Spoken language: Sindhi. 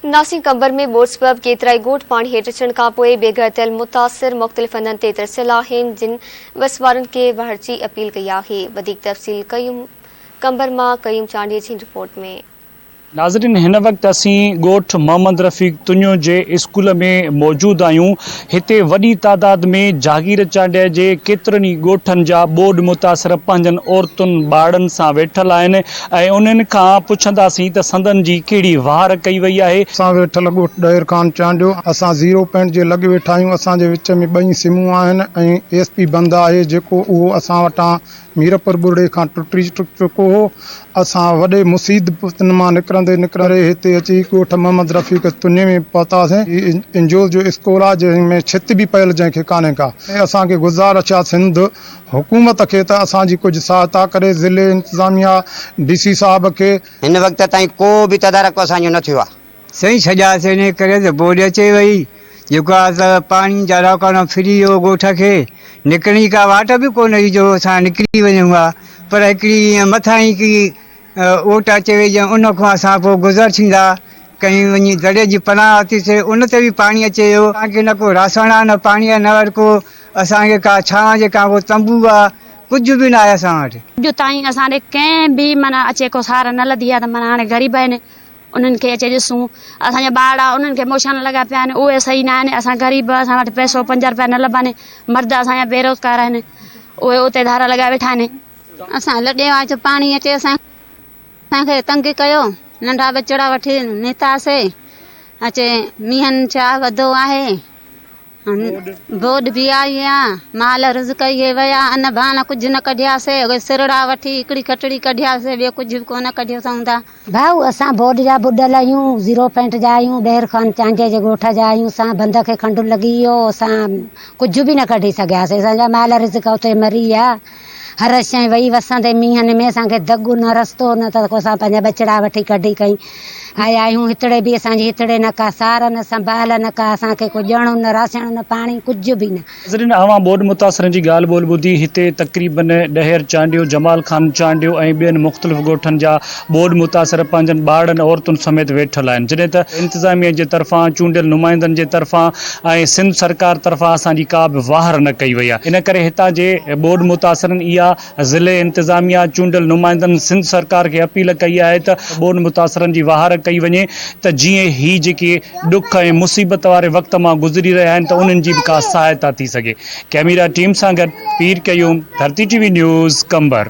ناسين قمبر ۾ ٻوڏ سبب ڪيترائي ڳوٺ پاڻي هيٺ اچڻ کانپوء بي گهر ٿيل متاثر مختلف هنڌن تي ترسيل آهن جن وس وارن کي واهر جي اپيل ڪئي آهي وڌيڪ تفصيل قيوم قمبر مان قيوم چانڊيي جي رپورٽ ۾. ناظرين هن وقت اسين ڳوٺ محمد رفيق تنيو جي اسڪول ۾ موجود آهيون هتي وڏي تعداد ۾ جاگير چانڊيا جي ڪيترن ئي ڳوٺن جا ٻوڏ متاثر پنهنجن عورتن ٻارڙن سان ويٺل آهن ۽ انهن کان پڇنداسين ته سندن جي ڪهڙي واهر ڪئي وئي آهي. اسان ويٺل ڳوٺ ڏهر خان چانڊيو اسان زيرو پوائنٽ جي لڳ ويٺا آهيون اسان جي وچ ۾ ٻئي سمون آهن ۽ ايس پي بند آهي جيڪو اهو اسان وٽان ميرپور ٻرڙي کان ٽٽي چڪو هو اسان وڏي مصيبتن مان نڪرندي نڪرندي هتي اچي ڳوٺ محمد رفيق تنيي ۾ پهتاسين هي انجوز جو اسڪول آهي جنهن ۾ ڇت به پيل جنهن کي ڪانهي ڪا اسان کي گذارش آهي سنڌ حڪومت کي ته اسان جي ڪجهه سهائتا ڪري، ضلعي انتظاميا، ڊي سي صاحب کي. هن وقت تائين ڪو به تدارڪ اسان جو نه ٿيو آهي. سائين ڇڏياسين انهي ڪري ته ٻوڏ اچي وئي جيڪو آ ته پاڻي جاڏا ڪانو ڦري ويو ڳوٺ کي نڪرڻ جي ڪا واٽ به ڪونه هئي جو اسان نڪري وڃون ها پر هڪڙي ائين مٿان ئي ڪي اوٽ اچي وئي جنهن ان کان اسان پوء گذر ٿيندا ڪنهن وڃي دڙي جي پناهه ورتي سي ان تي به پاڻي اچي ويو اسان کي نه ڪو راسڻ آ نه پاڻي آ نه وري ڪو اسان کي ڪا ڇانو جي ڪا ڪو تنبو آ ڪجهه به ناهي اسان وٽ. اڄ تائين اسان ڏي ڪنهن به معنيٰ اچي ڪو سار نه لڌي آ ته معنيٰ هاڻي غريب آهن انهن کي اچي ڏسون اسان جا ٻارڙا انهن کي موشانا لڳا پيا آهن اهي صحيح نه آهن اسان غريب اسان وٽ پئسو پنج رپيا نه لڀن مرد اسان جا بيروزگار آهن اهي اتي ڌارا لڳا ويٺا آهن. اسان لڏي آيا جو پاڻي اچي اسان کي تنگ ڪيو ننڍا ٻچڙا وٺي نيتاسي اچي مينهن ڇا وڌو آهي ٻوڏ به آئي آ مال رزق اهي ويا ان ڀاڻ ڪجهه نه ڪڍياسي اهي سرڙا وٺي هڪڙي کٽڙي ڪڍياسي ٻيو ڪجهه به ڪونه ڪڍيو اٿئون ٿا. ڀائو اسان ٻوڏ جا ٻڏل آهيون زيرو پوائنٽ جا آهيون ڏهر خان چانڊيي جي ڳوٺ جا آهيون اسان بند کي کنڊ لڳي ويو اسان ڪجهه به نه ڪڍي سگهياسي اسان جا مال رزق اتي مري ويا هر شيء وئي وسندي مينهن ۾ اسان کي دڳ نه رستو نه ته اسان پنهنجا ٻچڙا وٺي ڪڍي ڪئين آيا آهيون هتڙي به اسان جي هتڙي نه ڪا سار نه سنڀال نه ڪا اسان کي ڪو ڄڻ نه راسڻ نه پاڻي ڪجهه به نه. ناظرين اوهان ٻوڏ متاثرن جي ڳالهه ٻولهه ٻڌي هتي تقريبن ڏهر چانڊيو، جمال خان چانڊيو ۽ ٻين مختلف ڳوٺن جا ٻوڏ متاثر پنهنجن ٻارڙن عورتن سميت ويٺل آهن جڏهن ته انتظاميه جي طرفان چونڊيل نمائندن جي طرفان ۽ سنڌ سرڪار طرفان اسان جي ڪا به واهر نه ڪئي وئي آهي ان ڪري هتان جي ٻوڏ متاثرن اها ضلعي انتظاميا چونڊيل نمائندن سنڌ سرڪار کي اپيل ڪئي آهي ته ٻوڏ متاثرن جي واهر ڪئي وڃي ته جيئن هي جيڪي ڏک ۽ مصيبت واري وقت مان گذري رهيا آهن ته انهن جي به ڪا سهائتا ٿي سگهي ڪئميرا ٽيم سان گڏ Pir Qayyum Dharti T V news Qambar.